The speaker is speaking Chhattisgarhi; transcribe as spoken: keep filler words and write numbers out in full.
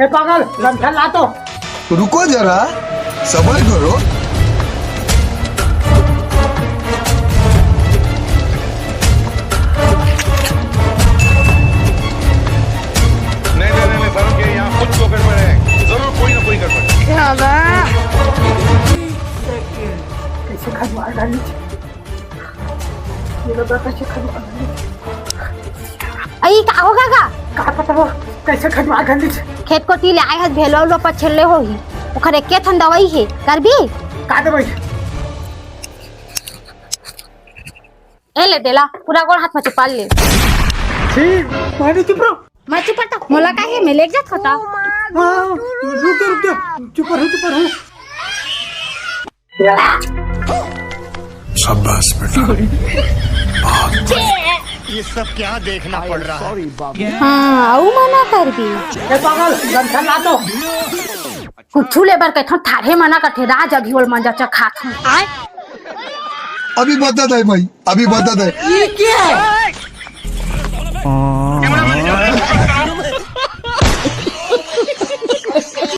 ए पागल, गमछा ला तो। रुको जरा, सबर करो। नहीं नहीं नहीं, नहीं, सारुण के यहाँ कुछ तो गड़बड़ है। जरूर कोई ना कोई गड़बड़ है। कैसे खजवार डाली? ये लगा कैसे खजवार डाली? अई का होगा गा? का पता वो कैसे खजवार डाली? खेत कोती ले आए हस भेलो लो पछेले होही। ओखर एके ठन दवाई हे, करबी? का दवाई? ए ले देला, पूरा गोड़ हाथ में चुपाल ले। छी, मानी चुप रहो। मैं चुप रहता, मोला का हे, मैं लेके जात होता। हाँ, रुक जा, रुक जा, चुप रहो, चुप रहो। शाबाश बेटा। ये सब क्या देखना पड़ रहा है? हाँ, आऊ मना करबी। ए पागल, गमछा ला तो। कुछु ले बर कहथन, थारे मना करथे, राज अभी ओल मंजा चखात हूँ। अभी बता दे भाई, अभी बता दे।